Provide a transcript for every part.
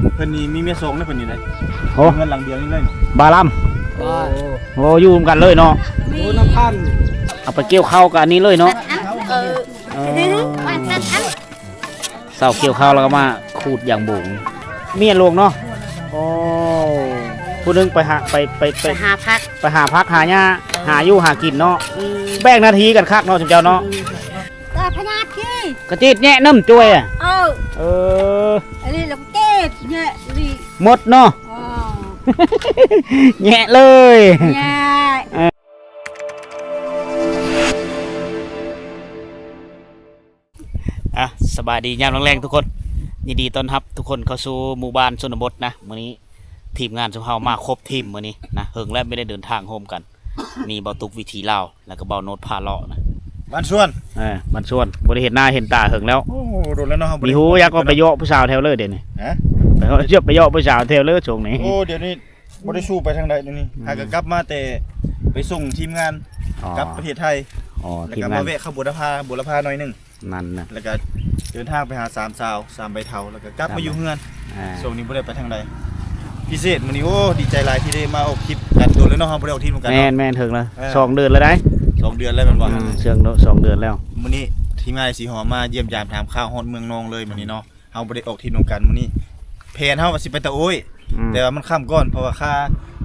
ເພິ່ນນີ້ມີເມຍສອງເດ້ ເພິ່ນນີ້ໄດ໋. ໂອ້ ເຮືອນຫຼັງດຽວນີ້ເລີຍ ບ່າວລຳ. ໂອ້ ໂອ້ ຢູ່ນຳກັນເລີຍເນາະ. ມີ ໂອ້ ນຳພັນ ເອົາໄປກ່ຽວເຂົ້າກັບອັນນີ້ເລີຍເນາະ. ເອີ ເອີ ເຊົ້າກ່ຽວເຂົ້າແລ້ວກໍມາຂູດຢາງບົງ ເມຍຫຼວງເນາະ. ໂອ້ ຜູ້ໜຶ່ງໄປຫາ ໄປ ໄປ ໄປ ໄປຫາຜັກ ໄປຫາຜັກຫາຫຍ້າ ເອີ ຫາຢູ່ຫາກິນເນາະ. ອືມ ແບ່ງໜ້າທີ່ກັນຄັກເນາະ ຊຸມເຈົ້າເນາະ. ອືມ ຕາພະຍາດທີ່ ກະຈີດແຍະນ້ຳຈ້ວຍ. ເອີ ເອີ ອັນນີ້ລະກະຈີດແຍະນີ້ໝົດເນາະ. ອໍ ແຍະເລີຍ ແຍະ ເອີ. ອ່ະ ສະບາຍດີຍາມແລງໆ ທຸກຄົນ ຍິນດີຕ້ອນຮັບທຸກຄົນເຂົ້າສູ່ໝູ່ບ້ານຊົນນະບົດນະ. ມື້ນີ້ທີມງານຊຸມເຮົາມາຄົບທີມມື້ນີ້ນະ ເຫິງແລ້ວບໍ່ໄດ້ເດີນທາງຮ່ວມກັນ. ມີເບົາຕຸກວິຖີລາວ ແລ້ວກໍເບົາໂນດພາເລາະນະ ບ້ານສວນ. ເອີ ບ້ານສວນ ບໍ່ໄດ້ເຫັນໜ້າເຫັນຕາເຫິງແລ້ວ. ໂອ້ ດົນແລ້ວເນາະ ເຮົາບໍ່ໄດ້ ມີຮູ້ ຢາກວ່າໄປເຍາະຜູ້ສາວແຖວເລີຍດຽວນີ້. ຮະ ໄປເຍາະ ໄປເຍາະຜູ້ສາວແຖວເລີຍຊ່ວງນີ້. ໂອ້ ດຽວນີ້ບໍ່ໄດ້ສູ້ໄປທາງໃດດຽວນີ້. ອືມ ຫາກໍກັບມາແຕ່ໄປສົ່ງທີມງານ ອໍ ກັບປະເທດໄທ. ອໍ ແລ້ວກໍມາແວະເຂົ້າບົວລະພາ ບົວລະພາໜ້ອຍໜຶ່ງ. ນັ້ນນະ ແລ້ວກໍເດີນທາງໄປຫາສາມສາວ ສາມໃບເຖົ້າ ແລ້ວກໍກັບມາຢູ່ເຮືອນ. ອ່າ ຊ່ວງນີ້ບໍ່ໄດ້ໄປທາງໃດ ພິເສດມື້ນີ້. ໂອ້ ດີໃຈຫຼາຍທີ່ໄດ້ມາອອກທຣິບກັນ ດົນແລ້ວເນາະ ເຮົາບໍ່ໄດ້ອອກທຣິບນຳກັນເນາະ. ແມ່ນໆ ເຖິງແລ້ວ ເອີ ສອງເດືອນແລ້ວໄດ໋. ສອງເດືອນແລ້ວແມ່ນບໍ່? ອືມ ເຊິ່ງສອງເດືອນແລ້ວ. ມື້ນີ້ທີມງານຊິຫອມມາຢ້ຽມຢາມຖາມຂ່າວຮອດເມືອງນອງເລີຍມື້ນີ້ເນາະ. ເຮົາບໍ່ໄດ້ອອກທຣິບນຳກັນມື້ນີ້ ແຜນເຮົາວ່າຊິໄປຕາໂອ້ຍ. ອືມ ແຕ່ວ່າມັນຄ່ຳກ່ອນ ເພາະວ່າຄ່າ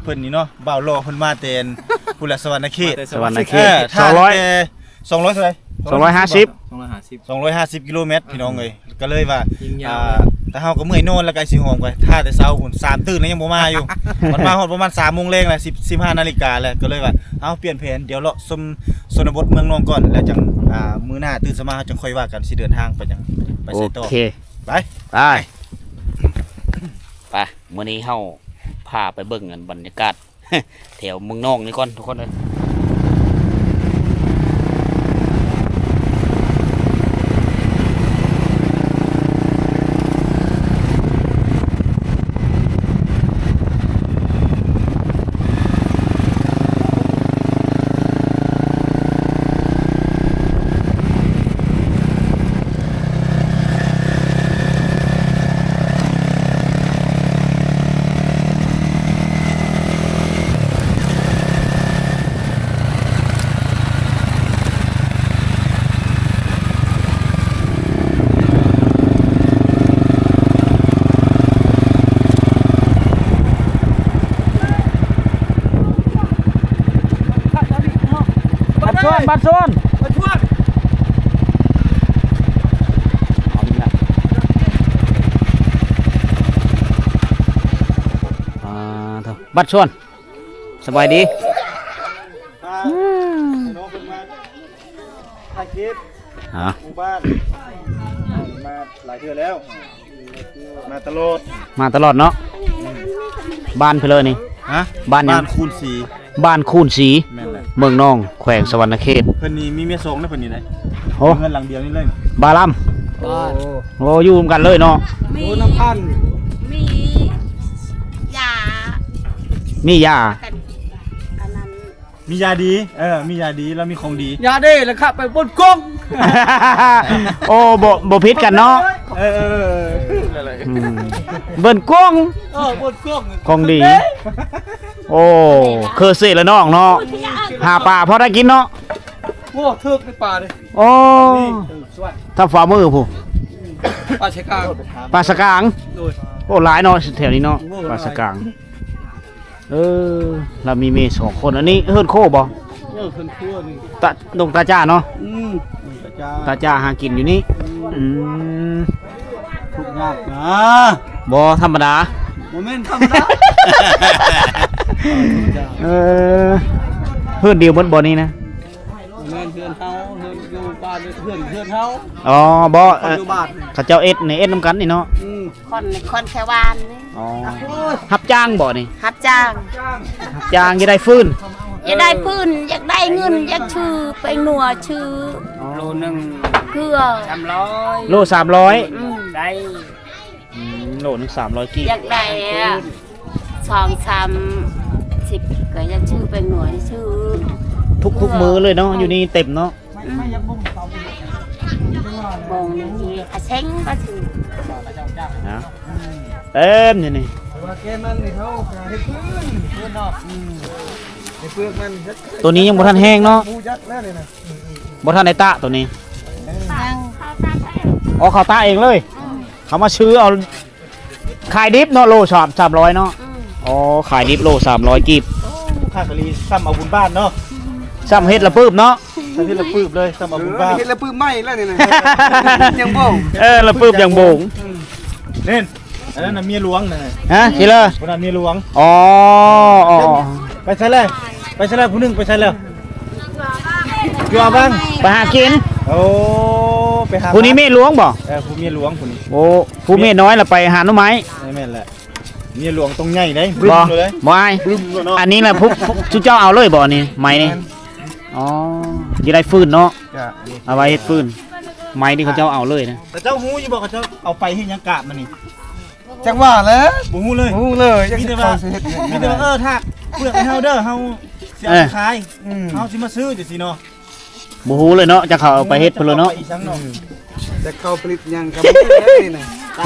ເພິ່ນນີ້ເນາະ ບ່າວຫຼໍ່ເພິ່ນມາແຕ່ພຸ້ນລະ ສະຫວັນນະເຂດ. ສະຫວັນນະເຂດ ເອີ ຖ້າ ສອງຮ້ອຍ ແຕ່ ສອງຮ້ອຍເທົ່າໃດ? ສອງຮ້ອຍຫ້າສິບ ສອງຮ້ອຍຫ້າສິບ ສອງຮ້ອຍຫ້າສິບກິໂລແມັດ ພີ່ນ້ອງເອີຍ. ກໍເລີຍວ່າ ອ່າ ແຕ່ເຮົາກໍເມື່ອຍນອນ ແລ້ວກໍຊິຫອມໄປ ຖ້າແຕ່ເຊົ້າພຸ້ນ ສາມຕື່ນແລ້ວຍັງບໍ່ມາຢູ່. ມັນມາຮອດປະມານສາມໂມງແລງແລ້ວ ສິບ ສິບຫ້ານາລິກາແລ້ວ. ກໍເລີຍວ່າ ເອົາ ປ່ຽນແຜນ ດຽວເລາະຊົມຊົນນະບົດເມືອງນອງກ່ອນ ແລ້ວຈັ່ງ ອ່າ ມື້ໜ້າຕື່ນເຊົ້າມາເຮົາຈັ່ງຄ່ອຍວ່າກັນ ຊິເດີນທາງໄປຫຍັງ ໄປໃສຕໍ່. ໂອເຄ ໄປ ໄປ ໄປ ມື້ນີ້ເຮົາພາໄປເບິ່ງອັນບັນຍາກາດ ແຖວເມືອງນອງນີ້ກ່ອນທຸກຄົນເອີຍ. ບ້ານສວນ ບ້ານສວນ ບ້ານສວນ ອ່າ ເຖິງ ບ້ານສວນ ສະບາຍດີ. ພາ ອືມ ນ້ອງເພິ່ນມາຖ່າຍຄລິບ ອ່າ ໝູ່ບ້ານ ມາຫຼາຍເທື່ອແລ້ວ ມາຕະຫຼອດ ມາຕະຫຼອດເນາະ. ບ້ານເພິ່ນເລີຍນີ້ ຮະ ບ້ານຫຍັງ? ບ້ານຄູນສີ ບ້ານຄູນສີ ແມ່ນແຫຼະ ເມືອງນອງ ແຂວງສະຫວັນນະເຂດ. ເພິ່ນນີ້ມີເມຍສອງເດ້ ເພິ່ນນີ້ໄດ໋. ໂອ້ ເຮືອນຫຼັງດຽວນີ້ເລີຍ ບ່າວລຳ. ໂອ້ ໂອ້ ຢູ່ນຳກັນເລີຍເນາະ. ມີ ໂອ້ ນຳພັນ ມີຢາ ມີຢາ ອັນນັ້ນ ມີຢາດີ ເອີ ມີຢາດີ ລາວມີຂອງດີ ຢາເດ້ ລະຂະໄປບົນກົງ. ໂອ້ ບໍ່ ບໍ່ຜິດກັນເນາະ. ເອີ ເອີ ເອີ ອືມ ເບິ່ນກົງ ເອີ ບົນກົງ ຂອງດີ. ໂອ້ ຄືເສລະນ້ອງເນາະ ຫາປາພໍໄດ້ກິນເນາະ. ໂອ້ ຖືກໃນປາເດ້. ໂອ້ ນີ້ ເອີ ຊ່ວຍ ທາງຂວາມືພຸ້ນ ປາສະກາງ ປາສະກາງ. ໂດຍ ໂອ້ ຫຼາຍເນາະແຖວນີ້ເນາະ ໂອ້ ປາສະກາງ. ເອີ ລາວມີເມຍສອງຄົນ. ອັນນີ້ເຮືອນໂຄບໍ່? ເອີ ເຮືອນໂຄນີ້ ຕາ ດົງຕາຈ້າເນາະ. ອືມ ດົງຕາຈ້າ ຕາຈ້າຫາກິນຢູ່ນີ້. ອືມ ອືມ ທຸກຍາກນະ ບໍ່ທຳມະດາ ບໍ່ແມ່ນທຳມະດາ. ເອີ ເຮືອນດຽວໝົດບໍ່ນີ້ນະ? ບໍ່ແມ່ນເຮືອນເຮົາ ເຮືອນຢູ່ບ້ານ ເຮືອນ ເຮືອນເຮົາ. ອໍ ບໍ່ ເອີ ເຂົາເຈົ້າເຮັດນີ້ ເຮັດນຳກັນນີ້ເນາະ. ອືມ ຄົນ ຄົນແຖວບ້ານນີ້. ອໍ ຮັບຈ້າງບໍ່ນີ້? ຮັບຈ້າງ ຮັບຈ້າງ. ຢາກໄດ້ຟືນ ຢາກໄດ້ຟືນ ຢາກໄດ້ເງິນ ຢາກຊື້ແປ້ງນົວ ຊື້ ອໍ ໂລໜຶ່ງເກືອ ສາມຮ້ອຍ ໂລສາມຮ້ອຍ. ອືມ ໄດ້ ອືມ ໂລໜຶ່ງສາມຮ້ອຍກີບ. ຢາກໄດ້ ສອງສາມສິບ ກໍຢາກຊື້ແປ້ງນົວຊື້ ທຸກ ທຸກມື້ເລີຍເນາະ ຢູ່ນີ້ເຕັມເນາະ. ອືມ ໂມງໜຶ່ງທີ່ອາເຊັງກໍຊື້ນະ. ເຕັມຢູ່ນີ້ ແຕ່ວ່າແກນມັນນີ້ເຮົາກໍເຮັດພື້ນ ພື້ນເນາະ ອືມ ໃຫ້ເປືອກມັນ ໂຕນີ້ຍັງບໍ່ທັນແຫ້ງເນາະ ໝູຈັກແລ້ວນີ້ນະ ອືມໆໆ ບໍ່ທັນໄດ້ຕະໂຕນີ້ ຍັງ ອໍ ເຂົາຕະເອງເລີຍ ອືມ ເຂົາມາຊື້ເອົາ ຂາຍດິບເນາະ ໂລສາມ ສາມຮ້ອຍເນາະ ອືມ ອໍ ຂາຍດິບໂລສາມຮ້ອຍກີບ ໂອ້ ຄັກອີ່ຫຼີ ສ່ຳເອົາບຸນບ້ານເນາະ ສ່ຳເຮັດລະປຶບເນາະ ສ່ຳເຮັດລະປຶບເລີຍ ສ່ຳເອົາບຸນບ້ານ ເຮັດລະປຶບໃໝ່ແລ້ວນີ້ນະ ຍັງໂບງ ເອີ ລະປຶບຍັງໂບງ ອືມ ເນັ້ນ ອັນນັ້ນນະເມຍຫຼວງນະ ຮະ ຊິເລີ ຜູ້ນັ້ນເມຍຫຼວງ ອໍ ອໍ ອໍ ໄປໃສແລ້ວ ໄປໃສແລ້ວ ຜູ້ໜຶ່ງໄປໃສແລ້ວ ຢູ່ບ້ານ ໄປຫາກິນ ໂອ້ ໄປຫາ ຜູ້ນີ້ເມຍຫຼວງບໍ່ ເອີ ຜູ້ເມຍຫຼວງຜູ້ນີ້ ໂອ້ ຜູ້ເມຍນ້ອຍລະໄປຫາໜໍ່ໄມ້ ແມ່ນແຫຼະ ເມຍຫຼວງຕ້ອງໃຫຍ່ເດ້ ບຶ້ມໂລດເດ້ ບໍ່ອາຍ ບຶ້ມໂລດເນາະ ອັນນີ້ລະ ພວກ ຊຸມເຈົ້າເອົາເລີຍບໍ່ນີ້ ໄມ້ນີ້ ແມ່ນ ອໍ ຢູ່ໃນຟືນເນາະ ຈ້ະ ເອົາໄວ້ເຮັດຟືນ ໄມ້ນີ້ເຂົາເຈົ້າເອົາເລີຍນະ ແຕ່ເຈົ້າຮູ້ຢູ່ບໍ່ ເຂົາເຈົ້າເອົາໄປເຮັດຫຍັງກາບມັນນີ້ ຈັກວ່າແຫຼະ ບໍ່ຮູ້ເລີຍ ບໍ່ຮູ້ເລີຍ ມີແຕ່ວ່າ ມີແຕ່ວ່າ ເອີ ຖ້າເປືອກໃຫ້ເຮົາເດີ ເຮົາຊິເອົາໄປຂາຍ ເອີ ອືມ ເຮົາຊິມາຊື້ຈັ່ງຊີ້ເນາະ ບໍ່ຮູ້ເລີຍເນາະ ຈັກເຂົາເອົາໄປເຮັດພຸ້ນລະເນາະ ອືມ ແຕ່ເຂົາຜະລິດຫຍັງກໍບໍ່ຮູ້ເລີຍ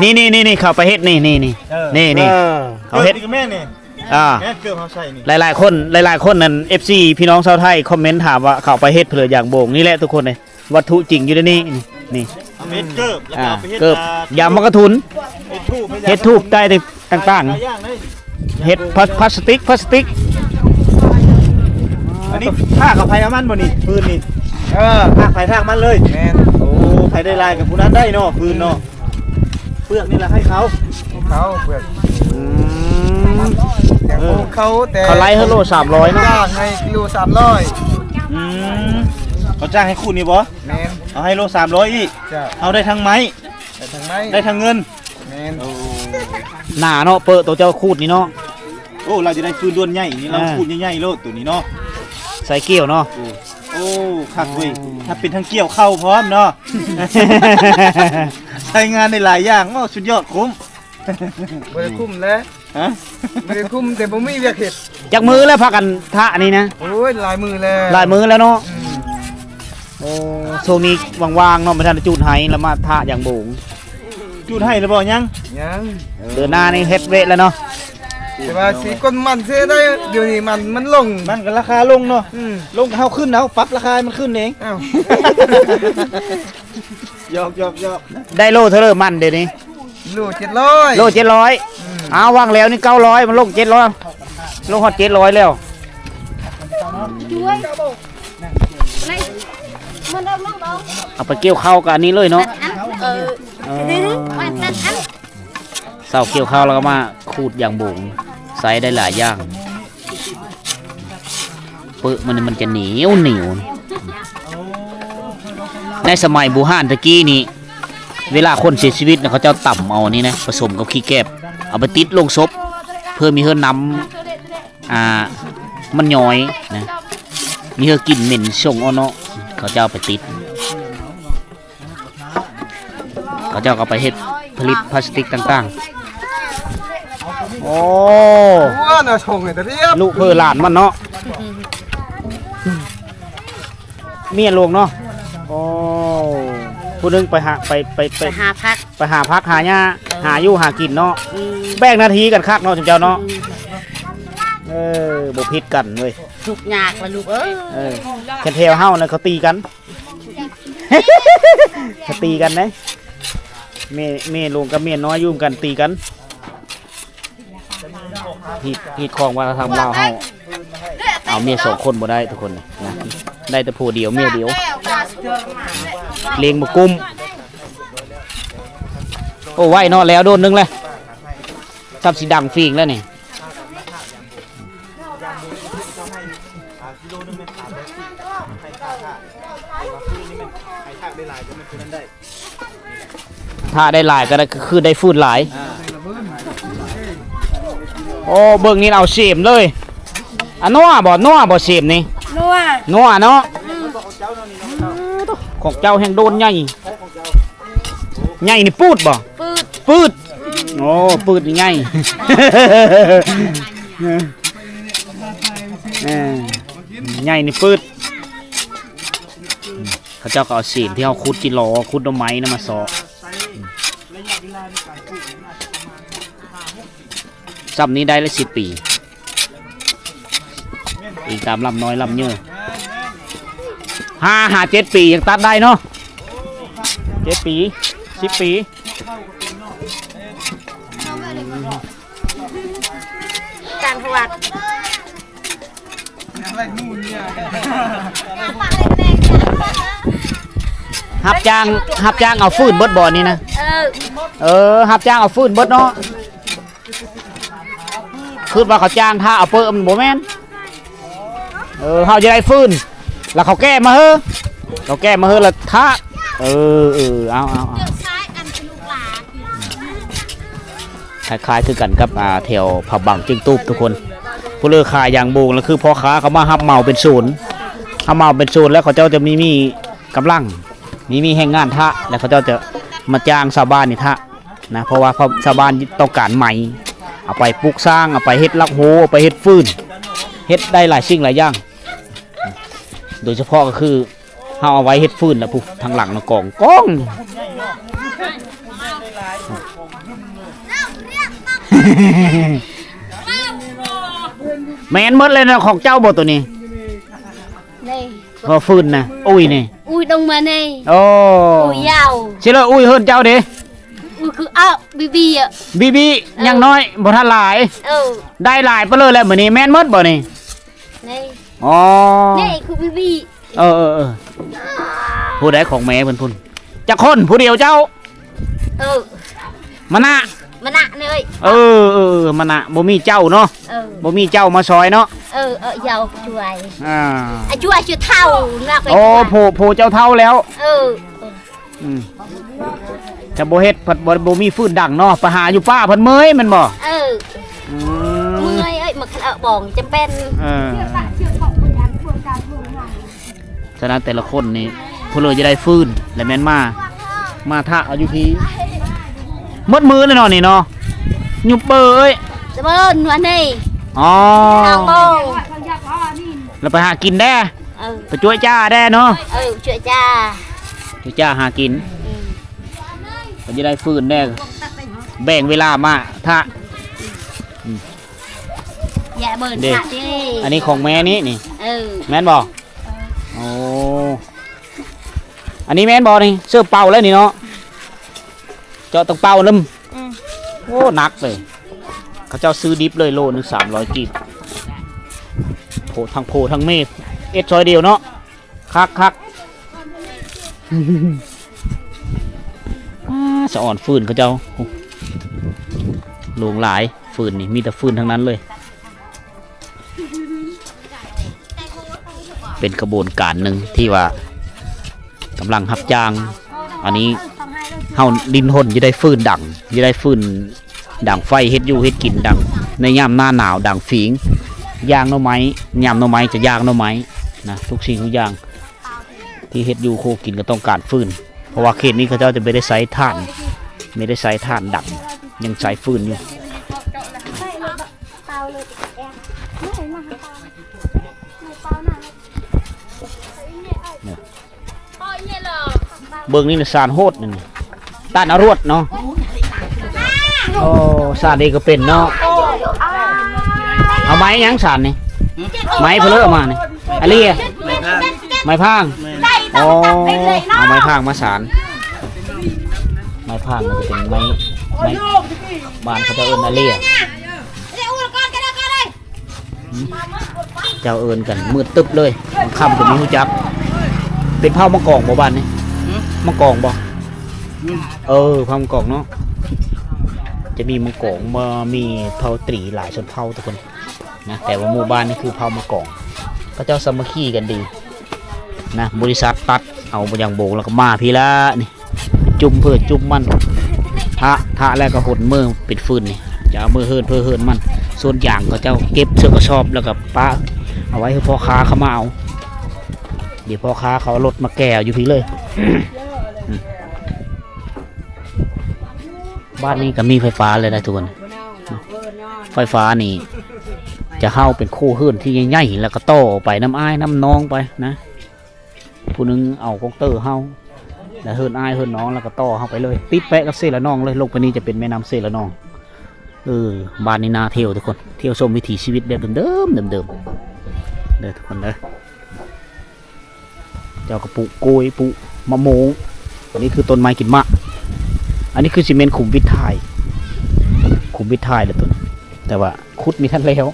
ນີ້ນະ ນີ້ໆໆ ເຂົາໄປເຮັດນີ້ໆໆ ເອີ ນີ້ໆ ເອີ ເຂົາເຮັດ ເກີບນີ້ກໍແມ່ນນີ້ ອ່າ ແມ່ນເກີບເຮົາໃສ່ນີ້ ຫຼາຍໆຄົນ ຫຼາຍໆຄົນນັ້ນ ເອັຟຊີ ພີ່ນ້ອງຊາວໄທຄອມເມັນຖາມວ່າເຂົາໄປເຮັດເພື່ອຫຍັງໂບງ ນີ້ແຫຼະທຸກຄົນເອີຍ ວັດຖຸຈິງຢູ່ໃນນີ້ ນີ້ ເອົາເຮັດເກີບ ແລ້ວກໍເອົາໄປເຮັດ ອ່າ ເກີບ ອ່າ ຢາໝາກກະທຸນ ເຮັດທູບ ເຮັດທູບໃຕ້ຕ່າງໆ ຫຼາຍຢ່າງເລີຍ ເຮັດພລາ ພລາສຕິກ ພລາສຕິກ ອັນນີ້ທາກເອົາໃຜເອົາມັນບໍ່ນີ້ ຟືນນີ້ ເອີ ທາກໃຜທາກມັນເລີຍ ແມ່ນ ໂອ້ ໃຜໄດ້ຫຼາຍກໍຜູ້ນັ້ນໄດ້ເນາະ ຟືນເນາະ ເປືອກນີ້ລະໃຫ້ເຂົາ ເຂົາເປືອກ ອືມ ແຕ່ຂອງເຂົາ ແຕ່ເຂົາໄລ່ໃຫ້ໂລສາມຮ້ອຍເນາະ ຈ້າງໃຫ້ກິໂລສາມຮ້ອຍ ອືມ ເຂົາຈ້າງໃຫ້ຂູດນີ້ບໍ່ ແມ່ນ ເອົາໃຫ້ໂລສາມຮ້ອຍອີກ ເຈົ້າ ເຮົາໄດ້ທັງໄມ້ ໄດ້ທັງໄມ້ ໄດ້ທັງເງິນ ແມ່ນ ໂອ້ ໜາເນາະ ເປີະໂຕເຈົ້າຂູດນີ້ເນາະ ໂອ້ ລາວຈະໄດ້ຟືນດ້ວນໃຫຍ່ນີ້ ລາວຂູດໃຫຍ່ໆໂລດໂຕນີ້ເນາະ ໃສ່ກ່ຽວເນາະ ໂອ້ ໂອ້ ຄັກເວີຍ ໂອ້ ຖ້າເປັນທັງກ່ຽວເຂົ້າພ້ອມເນາະ ໃຊ້ງານໄດ້ຫຼາຍຢ່າງ ໂອ້ ສຸດຍອດ ຄຸ້ມ ບໍ່ໄດ້ຄຸ້ມແຫຼະ ຮະ ບໍ່ໄດ້ຄຸ້ມ ແຕ່ບໍ່ມີວຽກເຮັດ ຈັກມື້ແລ້ວພາກັນທະນີ້ນະ ໂອ້ຍ ຫຼາຍມື້ແລ້ວ ຫຼາຍມື້ແລ້ວເນາະ ອືມ ໂອ້ ຊ່ວງນີ້ວ່າງໆເນາະ ບໍ່ທັນໄດ້ຈູດໄຮ່ ລະມາທະຢາງໂບງ ຈູດໄຮ່ລະບໍ່ ຍັງ ຍັງ ເດີໜ້ານີ້ເຮັດເວະແລ້ວເນາະ ແຕ່ວ່າຊິກົ້ນມັນເສຍໄດ້ ດຽວນີ້ມັນ ມັນລົງ ມັນກໍລາຄາລົງເນາະ ອືມ ລົງກໍເຮົາຂຶ້ນເອົາ ປັບລາຄາໃຫ້ມັນຂຶ້ນເອງ ອ້າວ ຢອກໆໆ ໄດ້ໂລເທົ່າໃດມັນດຽວນີ້? ໂລເຈັດຮ້ອຍ ໂລເຈັດຮ້ອຍ ອືມ ອ້າວ ຫວ່າງແລ້ວນີ້ເກົ້າຮ້ອຍ ມັນລົງເຈັດຮ້ອຍ ລົງຮອດເຈັດຮ້ອຍແລ້ວ ເອົາໄປກ່ຽວເຂົ້າກັບອັນນີ້ເລີຍເນາະ ເອີ ເອີ ເຊົ້າກ່ຽວເຂົ້າແລ້ວກໍມາຂູດຢາງໂບງ ໃຊ້ໄດ້ຫຼາຍຢ່າງ. ເປິ້ະມັນ ມັນຈະໜຽວໆ ໃນສະໄໝບູຮານຕະກີ້ນີ້ ເວລາຄົນເສຍຊີວິດນະ ເຂົາເຈົ້າຕຳເອົານີ້ນະ ປະສົມກັບຂີ້ແກບ ເອົາໄປຕິດໂລງສົບ ເພື່ອມີເຮີ້ນນຳ ອ່າ ມັນຍ້ອຍນະ ມີເຮີ້ກິ່ນເໝັນຊົງເອົາເນາະ ເຂົາເຈົ້າເອົາໄປຕິດ. ເຂົາເຈົ້າກໍໄປເຮັດຜະລິດພລາສຕິກຕ່າງໆ ໂອ້ ອ້ວນເອົາສົ່ງໃຫ້ຕະລຽບ ລູກເພີຫຼານມັນເນາະ ເມຍຫຼວງເນາະ ໂອ້ ຜູ້ໜຶ່ງໄປຫາ ໄປ ໄປ ໄປ ໄປຫາຜັກ ໄປຫາຜັກຫາຫຍ້າ ເອີ ຫາຢູ່ຫາກິນເນາະ ອືມ ແບ່ງໜ້າທີ່ກັນຄັກເນາະ ຊຸມເຈົ້າເນາະ ອືມ ເອີ ບໍ່ຜິດກັນເວີຍ ທຸກຍາກລະລູກເອີຍ ເອີ ຄັນແຖວເຮົານະເຂົາຕີກັນ ເຂົາຕີກັນເດ້ ແມ່ ແມ່ຫຼວງກັບເມຍນ້ອຍຢູ່ນຳກັນຕີກັນ ຮີດ ຮີດຄອງວັດທະນະທຳລາວເຮົາ ເອົາເມຍສອງຄົນບໍ່ໄດ້ທຸກຄົນນະ ໄດ້ແຕ່ຜົວດຽວເມຍດຽວ ລ້ຽງບໍ່ກຸ້ມ ໂອ້ ໄວເນາະ ແລ້ວໂດນໜຶ່ງແລ້ວ ຊ້ຳຊິດັງຟີງແລ້ວນີ້. ຖ້າໄດ້ຫຼາຍກໍໄດ້ ຄືໄດ້ຟືນຫຼາຍ ໂອ້ ເບິ່ງນີ້ເອົາເສມເລີຍ ອາ ນົວບໍ່ ນົວບໍ່ເສມນີ້ ນົວ ນົວເນາະ ອືມ ຂອງເຈົ້າແຮ່ງໂດນໃຫຍ່ ໃຫຍ່ນີ້ປືດບໍ່? ປືດ ປືດ ໂອ້ ປືດນີ້ໃຫຍ່ ເອີ ໃຫຍ່ນີ້ປືດ ເຂົາເຈົ້າກໍເອົາເສມທີ່ເຮົາຂຸດຈິລໍ ຂຸດໜໍ່ໄມ້ນຳມາເຊາະ. ຊ່ຳນີ້ໄດ້ລະສິບປີ ອີງຕາມລຳນ້ອຍລຳເຍີ ຫ້າຫາເຈັດປີຍັງຕັດໄດ້ເນາະ ເຈັດປີ ສິບປີ ຕ່າງຈັງຫວັດ ຮັບຈ້າງ ຮັບຈ້າງເອົາຟືນເບິດບໍ່ນີ້ນະ? ເອີ ເອີ ຮັບຈ້າງເອົາຟືນເບິດເນາະ. ຄິດວ່າເຂົາຈ້າງຖ້າເອົາເປີ້ ມັນບໍ່ແມ່ນ. ເອີ ເຮົາຈະໄດ້ຟືນ ແລ້ວເຂົາແກ້ມາເຮີ ເຂົາແກ້ມາເຮີ ແລ້ວຖ້າ ເອີ ເອີ ເອົາ ເອົາ ເອົາ. ຄ້າຍໆຄືກັນກັບ ອ່າ ແຖວພະບັງຈິງຕູບທຸກຄົນ ຜູ້ເລີຂາຍຢາງໂບງ ລະຄືພໍ່ຄ້າເຂົາມາຮັບເໝົາເປັນໂຊນ ຮັບເໝົາເປັນໂຊນ ແລ້ວເຂົາເຈົ້າຈະມີ ມີກຳລັງ ມີ ມີແຮງງານທະ ແລ້ວເຂົາເຈົ້າຈະມາຈ້າງຊາວບ້ານນີ້ທະນະ ເພາະວ່າຊາວບ້ານຕ້ອງການໄມ້ ເອົາໄປປຸກສ້າງ ເອົາໄປເຮັດຫຼັກໂຮ ເອົາໄປເຮັດຟືນ ເຮັດໄດ້ຫຼາຍສິ່ງຫຼາຍຢ່າງ ໂດຍສະເພາະກໍຄື ເຮົາເອົາໄວ້ເຮັດຟືນລະພຸ້ນ ທາງຫຼັງນະກອງກອງ ແມ່ນໝົດເລີຍນະ ຂອງເຈົ້າບໍ່ໂຕນີ້? ນີ້ ບໍ່ຟືນນະ ອຸ້ຍນີ້ ອຸ້ຍລົງມານີ້ ໂອ້ ອຸ້ຍຍາວ ຊິເລີອຸ້ຍເຮືອນເຈົ້າເດ ອຸ້ຍຄືເອົາບີບີອະ ບີບີ ເອີ ຍັງນ້ອຍ ບໍ່ທັນຫຼາຍ ເອີ ໄດ້ຫຼາຍປານເລີແລ້ວມື້ນີ້ ແມ່ນໝົດບໍ່ນີ້? ນີ້ ອໍ ນີ້ຄືບີບີ ເອີໆໆ ຜູ້ໃດຂອງແມ່ເພິ່ນພຸ້ນ ຈັກຄົນ ຜູ້ດຽວເຈົ້າ? ເອີ ມະນະ ມະນະເນີຍ ເອີໆໆ ມະນະ ບໍ່ມີເຈົ້າເນາະ ເອີ ບໍ່ມີເຈົ້າມາຊ່ອຍເນາະ ເອີໆ ເຈົ້າຊ່ວຍ ອ່າ ອາ ຊ່ວຍ ຊ່ວຍເຖົ້ານະ ໂອ້ ໂພ ໂພເຈົ້າເຖົ້າແລ້ວ ເອີ ອືມ ຈະບໍ່ເຮັດ ພັດບໍ່ ບໍ່ມີຟືນດັງເນາະ ໄປຫາຢູ່ປ່າ ເພິ່ນເມື່ອຍແມ່ນບໍ່? ເອີ ອືມ ເມື່ອຍເອີຍ ມາຄັນເອົາບອງຈຳເປັນ ເອີ ສະນັ້ນແຕ່ລະຄົນນີ້ ຜູ້ເລີຈະໄດ້ຟືນ ແລະແມ່ນມາ ມາທະເອົາຢູ່ພີ້ ໝົດມື້ແລ້ວເນາະນີ້ເນາະ ຍຸບເບີເອີຍ ເບີນວນນີ້ ອໍ ສອງໂມງ ແລ້ວໄປຫາກິນແດ່ ເອີ ໄປຈົວຈ້າແດ່ເນາະ ເອີ ຈົວຈ້າ ຈົວຈ້າຫາກິນ ອືມ ກໍຈະໄດ້ຟືນແດ່ ແບ່ງເວລາມາທະ ອືມ ຢ່າເບິ່ງ ເດ້ ທະເດ້ ອັນນີ້ຂອງແມ່ນີ້ນີ້ ເອີ ແມ່ນບໍ່? ໂອ້ ອັນນີ້ແມ່ນບໍ່ນີ້? ເສີບເປົ່າແລ້ວນີ້ເນາະ ເຈາະຕ້ອງເປົ່ານຳ ອືມ ໂອ້ ໜັກເລີຍ ເຂົາເຈົ້າຊື້ດິບເລີຍ ໂລໜຶ່ງສາມຮ້ອຍກີບ ໂພ ທັງໂພທັງເມ ເຮັດຊອຍດຽວເນາະ ຄັກໆ ອ່າ ສະອອນຟືນເຂົາເຈົ້າ ໂອ້ ຫຼວງຫຼາຍ ຟືນນີ້ ມີແຕ່ຟືນທັງນັ້ນເລີຍ. ເປັນຂະບວນການໜຶ່ງທີ່ວ່າກຳລັງຮັບຈ້າງ ອັນນີ້ເຮົາດິ້ນຮົນຢູ່ໄດ້ຟືນດັງ ຢູ່ໄດ້ຟືນດັງໄຟ ເຮັດຢູ່ເຮັດກິນດັງ ໃນຍາມໜ້າໜາວດັງຝີງ ຍ່າງໜໍ່ໄມ້ ຍາມໜໍ່ໄມ້ຈະຍ່າງໜໍ່ໄມ້ນະ ທຸກສິ່ງທຸກຢ່າງ ທີ່ເຮັດຢູ່ໂຄກິນກໍຕ້ອງການຟືນ ເພາະວ່າເຂດນີ້ເຂົາເຈົ້າຈະບໍ່ໄດ້ໃຊ້ຖ່ານ ບໍ່ໄດ້ໃຊ້ຖ່ານດັງ ຍັງໃຊ້ຟືນຢູ່ ເບິ່ງນີ້ນະ ສານໂຫດນີ້ ຕ້ານອະລວດເນາະ ໂອ້ ສານນີ້ກໍເປັນເນາະ ເອົາໄມ້ຫຍັງສານນີ້ ໄມ້ເພິ່ນເລີເອົາມານີ້ ອາເລຍ ໄມ້ພາງ ແມ່ນ ໂອ້ ເອົາໄມ້ພາງມາສານ ໄມ້ພາງມັນຈະເປັນໄມ້ ໄມ້ ບ້ານເຂົາເຈົ້າເອີ້ນອາເລຍ ເຈົ້າເອີ້ນກັນມືດຕຶບເລີຍ ຄ່ຳກໍມີຮູ້ຈັກ ເປັນເຜົ່າມັງກອງບໍ່ບ້ານນີ້? ຫືມ? ມັງກອງບໍ່? ເອີ ເຜົ່າມັງກອງເນາະ ຈະມີມັງກອງ ມາ ມີເຜົ່າຕຣີຫຼາຍຊົນເຜົ່າທຸກຄົນນະ ແຕ່ວ່າໝູ່ບ້ານນີ້ຄືເຜົ່າມັງກອງ ເຂົາເຈົ້າສາມັກຄີກັນດີນະ ບໍລິສັດຕັດເອົາຢ່າງໂບງ ແລ້ວກໍມາພີ້ລະນີ້. ຈຸ່ມເພີຈຸ່ມມັນ ທະ ທະແລ້ວກໍຫົນເມືອເປັນຟືນນີ້ ຈະເອົາເມືອເຮືອນເພີເຮືອນມັນ ສ່ວນຢາງເຂົາເຈົ້າເກັບໃສ່ກະສອບ ແລ້ວກໍປະເອົາໄວ້ໃຫ້ພໍ່ຄ້າເຂົາມາເອົາ ດຽວພໍ່ຄ້າເຂົາເອົາລົດມາແກ່ເອົາຢູ່ພີ້ເລີຍ. ບ້ານນີ້ກໍມີໄຟຟ້າແລ້ວນະທຸກຄົນ ໄຟຟ້ານີ້ຈະເຮົາເປັນໂຄເຮືອນທີ່ໃຫຍ່ໆ ແລ້ວກໍຕໍ່ໄປນຳອ້າຍນຳນ້ອງໄປນະ. ຜູ້ໜຶ່ງເອົາກົງເຕີເຮົາ ແລ້ວເຮືອນອ້າຍເຮືອນນ້ອງ ແລ້ວກໍຕໍ່ເຮົາໄປເລີຍ ຕິດແປະກັບເຊລະນອງເລີຍ ລົງໄປນີ້ຈະເປັນແມ່ນ້ຳເຊລະນອງ ເອີ ບ້ານນີ້ໜ້າທ່ຽວທຸກຄົນ, ທ່ຽວຊົມວິຖີຊີວິດແບບເດີມໆ ເດີມໆ ເດີທຸກຄົນເດີ. ເຈົ້າກໍປູກກ້ວຍ ປູກມະມ່ວງ, ອັນນີ້ຄືຕົ້ນໄມ້ກິນໝາກ, ອັນນີ້ຄືຊິແມ່ນຂຸມວິດຖ່າຍ, ຂຸມວິດຖ່າຍແຫຼະຕົວນີ້ ແຕ່ວ່າຂຸດມີທັນແລ້ວ.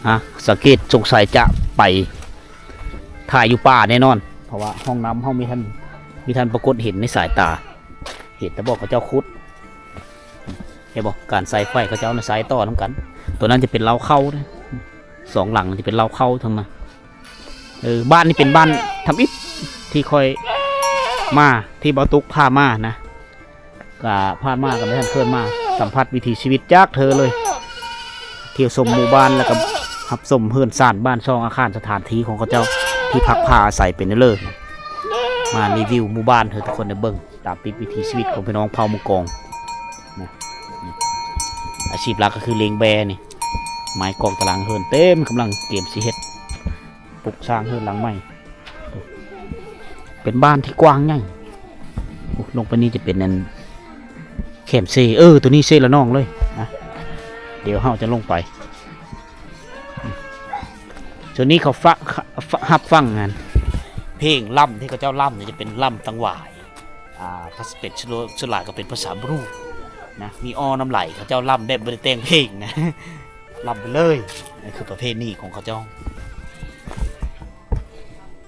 ຮະ ສັງເກດສົງໄສຈະໄປຖ່າຍຢູ່ປ່າແນ່ນອນ ເພາະວ່າຮ່ອງນ້ຳເຮົາມີທັນ ມີທັນປາກົດເຫັນໃນສາຍຕາ. ເຫັນແຕ່ບອກເຂົາເຈົ້າຂຸດ ເຫັນບໍ່? ການໃສ່ໄຟເຂົາເຈົ້ານະ ໃສ່ຕໍ່ນຳກັນ. ຕົວນັ້ນຈະເປັນເລົ້າເຂົ້າເດ້, ສອງຫຼັງຈະເປັນເລົ້າເຂົ້າທັງນັ້ນ. ເອີ ບ້ານນີ້ເປັນບ້ານທຳອິດທີ່ຂ້ອຍມາ ທີ່ເບົາຕຸກພາມານະ, ກະຜ່ານມາກໍບໍ່ທັນເຄີຍມາສຳຜັດວິຖີຊີວິດຈັກເທື່ອເລີຍ. ທ່ຽວຊົມໝູ່ບ້ານ ແລ້ວກໍຮັບຊົມເຮືອນຊານບ້ານຊ່ອງ ອາຄານສະຖານທີ່ຂອງເຂົາເຈົ້າທີ່ພັກພາອາໄສເປັນເລີ. ມາຣີວິວໝູ່ບ້ານໃຫ້ທຸກຄົນໄດ້ເບິ່ງ ຕາມຕິດວິຖີຊີວິດຂອງພີ່ນ້ອງເຜົ່າມັງກອງນະ. ອາຊີບຫຼັກກໍຄືລ້ຽງແບ້ນີ້, ໄມ້ກອງຕາລາງເຮືອນເຕັມ, ກຳລັງກຽມຊິເຮັດ ປຸກສ້າງເຮືອນຫຼັງໃໝ່. ເປັນບ້ານທີ່ກວ້າງໃຫຍ່. ໂອ້ ລົງໄປນີ້ຈະເປັນອັນແຄມເຊ, ເອີ ຕົວນີ້ເຊລະນອງເລີຍນະ. ດຽວເຮົາຈະລົງໄປ. ສ່ວນນີ້ເຂົາຟັງ ຮັບຟັງອັນເພງລຳທີ່ເຂົາເຈົ້າລຳນີ້ ຈະເປັນລຳຕັງຫວາຍ. ອ່າ ຖ້າເປັນ ສ່ວນຫຼາຍກໍເປັນພາສາບຣູນະ, ມີອໍນ້ຳໄຫຼ. ເຂົາເຈົ້າລຳແບບບໍ່ໄດ້ແຕ່ງເພງນະ, ລຳໄປເລີຍ. ນັ້ນຄືປະເພນີຂອງເຂົາເຈົ້າ.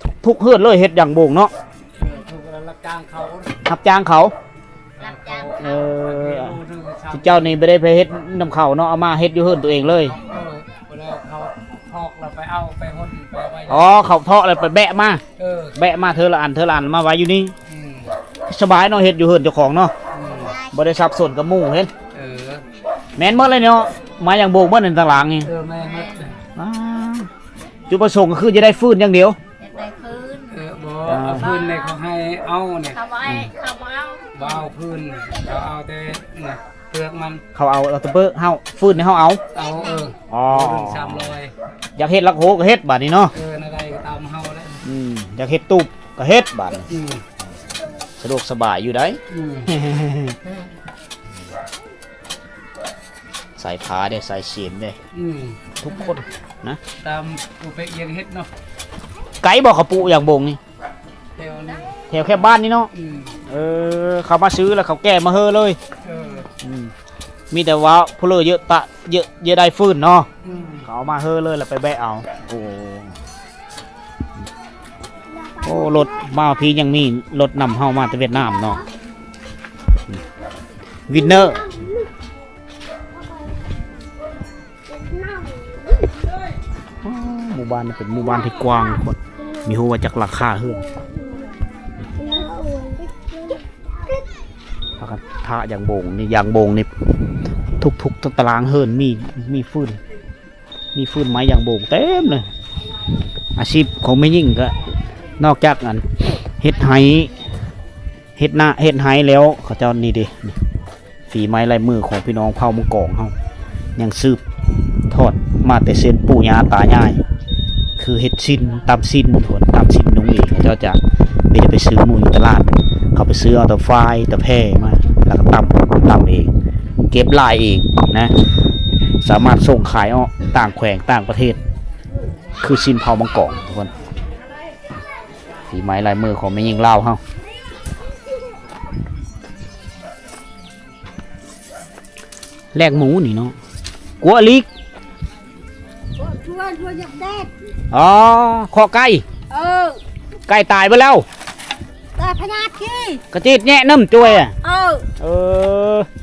ທຸກ ທຸກເຮືອນເລີຍເຮັດຢາງໂບງເນາະ. ເອີ ທຸກ ຮັບຈ້າງເຂົາ ຮັບຈ້າງເຂົາ. ເອີ ເຈົ້ານີ້ບໍ່ໄດ້ໄປເຮັດນຳເຂົາເນາະ, ເອົາມາເຮັດຢູ່ເຮືອນຕົວເອງເລີຍ. ເອີ ບໍ່ໄດ້ ເຂົາຖອກແລ້ວໄປເອົາ ໄປຫົດ ໄປເອົາໄວ້. ອໍ ເຂົາຖອກແລ້ວໄປແບະມາ. ເອີ ແບະມາເທື່ອລະອັນ ເທື່ອລະອັນ ມາໄວ້ຢູ່ນີ້. ອືມ ສະບາຍເນາະ ເຮັດຢູ່ເຮືອນເຈົ້າຂອງເນາະ. ອືມ ບໍ່ໄດ້ສັບສົນກັບໝູ່ເຫັນ. ເອີ ແມ່ນໝົດເລີຍເນາະ, ໄມ້ຢາງໂບງໝົດນັ້ນຕາລາງນີ້. ເອີ ແມ່ນໝົດ. ອ່າ ຈຸດປະສົງກໍຄືຈະໄດ້ຟືນຢ່າງດຽວ. ຢາກໄດ້ຟືນ. ເອີ ບໍ່ ອ່າ ເອົາຟືນໃນເຂົາໃຫ້ເອົານີ້ ເຂົາບໍ່ໃຫ້ ເຂົາບໍ່ເອົາ. ບໍ່ເອົາຟືນ ເຂົາເອົາແຕ່ນະ ເປືອກມັນ. ເຂົາເອົາ ເອົາແຕ່ເປືອກ ເຮົາ ຟືນນີ້ເຮົາເອົາ. ເອົາ ເອີ ອໍ ຟືນສາມຮ້ອຍ. ຢາກເຮັດຫຼັກໂຮກໍເຮັດບາດນີ້ເນາະ. ເອີ ແນວໃດກໍຕາມເຮົາແຫຼະ. ອືມ ຢາກເຮັດຕູບກໍເຮັດບາດນີ້. ອືມ ສະດວກສະບາຍຢູ່ໃດ. ອືມ ສາຍຜ້າເດ້ ສາຍເສນເດ້. ອືມ ທຸກຄົນນະ ຕາມໂປເປກຢາກເຮັດເນາະ. ໄກບໍ່ເຂົາປູກຢາງໂບງນີ້? ແຖວນີ້ ແຖວແຄມບ້ານນີ້ເນາະ. ອືມ ເອີ ເຂົາມາຊື້ແລ້ວເຂົາແກ່ມາເຮີເລີຍ. ເອີ ອືມ ມີແຕ່ວ່າຜູ້ເລີເຍອະຕະ ເຍອະ ເຍອະໄດ້ຟືນເນາະ. ອືມ ເຂົາເອົາມາເຮີເລີຍ ແລ້ວໄປແບະເອົາ. ໂອ້ ໂອ້ ລົດມາພີ້ຍັງມີລົດນຳເຮົາມາແຕ່ຫວຽດນາມເນາະ. ວິນເນີ ອໍ ໝູ່ບ້ານນີ້ເປັນໝູ່ບ້ານທີ່ກວ້າງໂພດ, ມີຮູ້ວ່າຈັກຫຼັງຄາເຮືອນ. ພາກັນຖາກຢາງໂບງນີ້, ຢາງໂບງນີ້ ທຸກໆຕາລາງເຮືອນມີ ມີຟືນ ມີຟືນໄມ້ຢາງໂບງເຕັມເລີຍ. ອາຊີບຂອງແມ່ຍິງກໍນອກຈາກອັນເຮັດໄຮ່ ເຮັດນາ ເຮັດໄຮ່ແລ້ວ ເຂົາເຈົ້ານີ້ເດ້ ນີ້ ຝີໄມ້ລາຍມືຂອງພີ່ນ້ອງເຜົ່າມັງກອງເຮົາ ຍັງສືບທອດມາແຕ່ເຊັ່ນປູ່ຍ່າຕາຍາຍ ຄືເຮັດສິ້ນ ຕຳສິ້ນ ທຸກຄົນ ຕຳສິ້ນນຸ່ງເອງ. ເຂົາເຈົ້າຈະ ມີແຕ່ໄປຊື້ໝູຢູ່ຕະຫຼາດ ເຂົາໄປຊື້ເອົາແຕ່ຝ້າຍແຕ່ແພມາ ແລ້ວກໍຕຳ ຕຳເອງ ເກັບລາຍເອງນະ ສາມາດສົ່ງຂາຍອອກຕ່າງແຂວງຕ່າງປະເທດ ຄືສິ້ນເຜົ່າມັງກອງ ທຸກຄົນ. ຝີໄມ້ລາຍມືຂອງແມ່ຍິງລາວເຮົາ. ແລກໝູນີ້ເນາະ ກົວອີ່ຫຼີກ ກົວຊົວ ຊົວຢາກແດດ. ອໍ ເຄາະໄກ່. ເອີ ໄກ່ຕາຍເບິດແລ້ວ. ຕາຍພະຍາດຂີ້ ກະຈີດແຍະນ້ຳຈວຍ. ເອີ ເອີ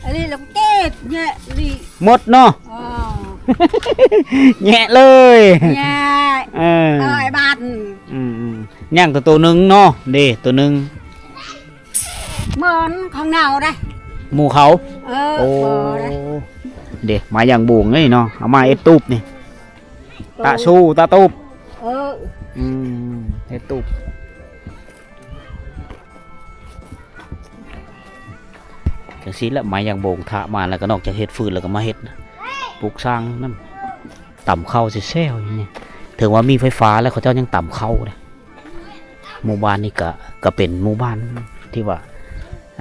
ອັນນີ້ລະກະຈີດແຍະລີ ໝົດເນາະ. ອໍ ແຍະເລີຍ ແຍະ. ເອີ ເອີ ບາດ ອືມໆ ຍັງແຕ່ໂຕໜຶ່ງເນາະ ເດ້ ໂຕໜຶ່ງ. ໝອນຂອງເນົ່າໄດ໋ ໝູ່ເຂົາ. ເອີ ໂອ້ ບໍ່ໄດ້ ເດ້ ໄມ້ຢາງໂບງເລີຍເນາະ ເອົາມາເຮັດຕູບນີ້ ຕະຊູ ຕະຕູບ. ເອີ ອືມ ເຮັດຕູບ ຈັ່ງຊີ້ແຫຼະ. ໄມ້ຢາງໂບງຖາກມາແລ້ວກໍນອກຈາກເຮັດຟືນແລ້ວກໍມາເຮັດ ປຸກສ້າງນັ້ນ ຕຳເຂົ້າແຊວໆຢູ່ນີ້. ເຖິງວ່າມີໄຟຟ້າແລ້ວ ເຂົາເຈົ້າຍັງຕຳເຂົ້າເດ້. ໝູ່ບ້ານນີ້ກະ ກະເປັນໝູ່ບ້ານທີ່ວ່າ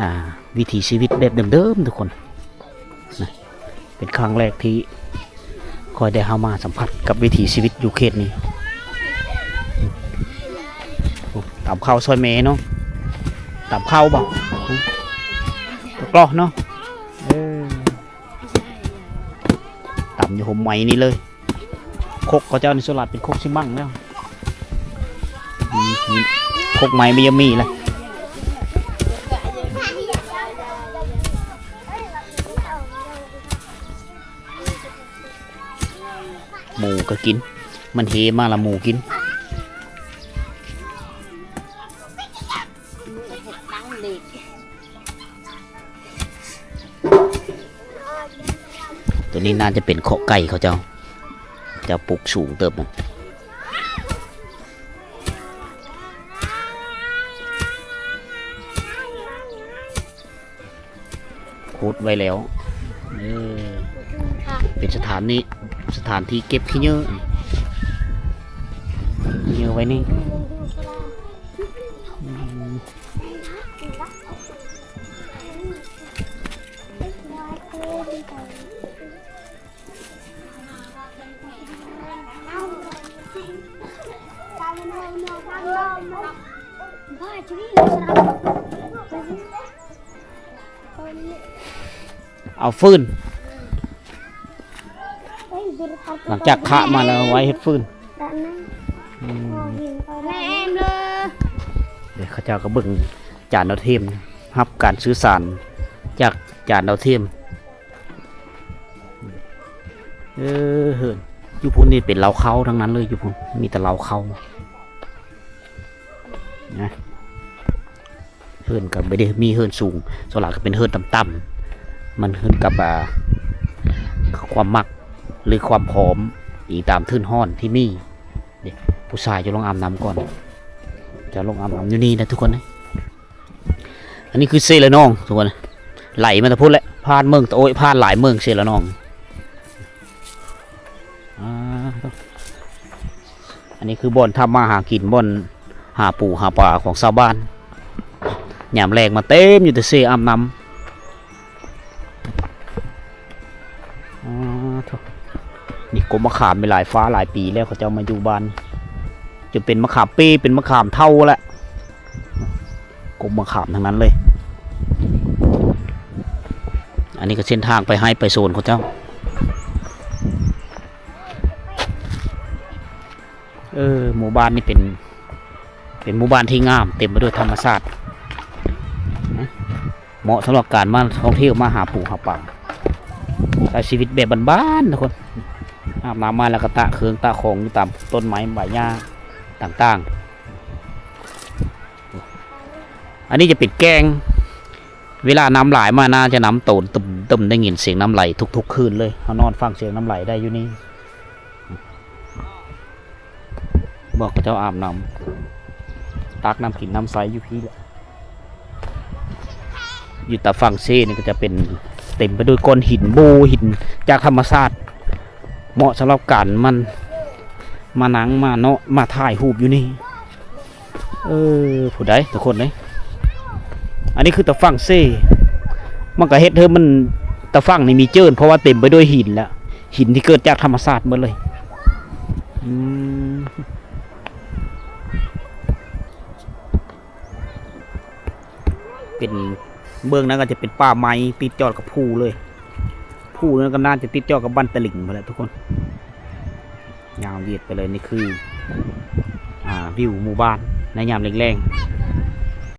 ອ່າ ວິຖີຊີວິດແບບເດີມໆ ທຸກຄົນນະ. ເປັນຄັ້ງແລກທີ່ຂ້ອຍໄດ້ເຂົ້າມາສຳຜັດກັບວິຖີຊີວິດຢູ່ເຂດນີ້. ໂອ້ ຕຳເຂົ້າຊ່ອຍແມ່ເນາະ, ຕຳເຂົ້າບໍ່? ກະກຣອກເນາະ. ເອີ ຕຳຢູ່ຮົ່ມໄມ້ນີ້ເລີຍ. ຄົກເຂົາເຈົ້ານີ້ສ່ວນຫຼາຍເປັນຄົກຊີມັງແລ້ວ. ອືມ ຄົກໄມ້ບໍ່ຢາກມີລະ. ໝູກະກິນ, ມັນເຮມາລະໝູກິນ. ໂຕນີ້ໜ້າຈະເປັນຄອກໄກ່ເຂົາເຈົ້າ, ເຈົ້າປຸກສູງເຕີບນະ. ຂຸດໄວ້ແລ້ວ. ເອີ ເປັນສະຖານນີ້ ສະຖານທີ່ເກັບຂີ້ເຫຍື້ອ, ຂີ້ເຫຍື້ອໄວ້ນີ້. ອືມ ເອົາຟືນ ຫຼັງຈາກຂະມາແລ້ວ ໄວ້ເຮັດຟືນ. ອືມ ເດ ເຂົາເຈົ້າກະເບິ່ງຈານດາວທຽມ, ຮັບການສື່ສານຈາກຈານດາວທຽມ. ເອີ ເຮືອນຢູ່ພຸ້ນນີ້ເປັນເລົ້າເຂົ້າທັງນັ້ນເລີຍ, ຢູ່ພຸ້ນມີແຕ່ເລົ້າເຂົ້ານະ. ເຮືອນກະບໍ່ໄດ້ມີເຮືອນສູງ, ສ່ວນຫຼາຍກະເປັນເຮືອນຕ່ຳໆ. ມັນຂຶ້ນກັບ ອ່າ ຄວາມມັກ ຫຼື ຄວາມພ້ອມ, ອີງຕາມທຶນຮ້ອນທີ່ມີ. ເດ ຜູ້ຊາຍຈະລົງອາບນ້ຳກ່ອນ, ຈະລົງອາບນ້ຳຢູ່ນີ້ນະທຸກຄົນເອີຍ. ອັນນີ້ຄືເຊລະນອງທຸກຄົນ, ໄຫຼມາແຕ່ພຸ້ນແຫຼະ, ຜ່ານເມືອງຕະໂອ້ຍ, ຜ່ານຫຼາຍເມືອງເຊລະນອງ. ອ່າ ອັນນີ້ຄືບ່ອນທຳມາຫາກິນ, ບ່ອນຫາປູຫາປາຂອງຊາວບ້ານ. ຍາມແລງມາເຕັມຢູ່ແຕ່ເຊອາບນ້ຳ. ອາ ໂທ້ ນີ້ກົກມະຂາມມີຫຼາຍຟ້າຫຼາຍປີແລ້ວ, ເຂົາເຈົ້າມາຢູ່ບ້ານ ຈົນເປັນມະຂາມເປ້ ເປັນມະຂາມເຖົ້າແລ້ວ. ກົກມະຂາມທັງນັ້ນເລີຍ. ອັນນີ້ກະເສັ້ນທາງໄປໄຮ່ໄປສວນເຂົາເຈົ້າ. ເອີ ໝູ່ບ້ານນີ້ເປັນ ເປັນໝູ່ບ້ານທີ່ງາມ ເຕັມໄປດ້ວຍທຳມະຊາດນະ, ເໝາະສຳລັບການມາທ່ອງທ່ຽວ ມາຫາປູຫາປາ, ໃຊ້ຊີວິດແບບບ້ານໆ ທຸກຄົນ. ອາບນ້ຳມາແລ້ວກະຕາກເຄື່ອງຕາກຂອງຢູ່ຕາມຕົ້ນໄມ້ໃບຫຍ້າຕ່າງໆ. ອັນນີ້ຈະເປັນແກ້ງ, ເວລານ້ຳຫຼາຍມາ ນ້າຈະນ້ຳໂຕນຕຶ້ມໆ ໄດ້ຍິນສຽງນ້ຳໄຫຼທຸກໆຄືນເລີຍ. ເຮົານອນຟັງສຽງນ້ຳໄຫຼໄດ້ຢູ່ນີ້. ບອກເຂົາເຈົ້າອາບນ້ຳ ຕັກນ້ຳກິນນ້ຳໃຊ້ຢູ່ພີ້ແຫຼະ. ຢູ່ຕາຝັ່ງເຊນີ້ກະຈະເປັນເຕັມໄປດ້ວຍກ້ອນຫີນໂບຫີນຈາກທຳມະຊາດ, ເໝາະສຳລັບການມາ ມານັ່ງມາເນາະ ມາຖ່າຍຮູບຢູ່ນີ້. ເອີ ຜູ້ໃດທຸກຄົນເອີຍ, ອັນນີ້ຄືຕາຝັ່ງເຊ, ມັນກະເຮັດໃຫ້ມັນ ຕາຝັ່ງນີ້ມີເຈີ້ນ ເພາະວ່າເຕັມໄປດ້ວຍຫີນແລ້ວ, ຫີນທີ່ເກີດຈາກທຳມະຊາດໝົດເລີຍ. ອືມ ເປັນ ເບື້ອງນັ້ນກະຈະເປັນປ່າໄມ້ຕິດຈອດກັບພູເລີຍ, ພູນັ້ນກະໜ້າຈະຕິດຈອດກັບບ້ານຕະລິງພຸ້ນແຫຼະທຸກຄົນ. ຍາວຢຽດໄປເລີຍ. ນີ້ຄື ອ່າ ວິວໝູ່ບ້ານໃນຍາມແລງ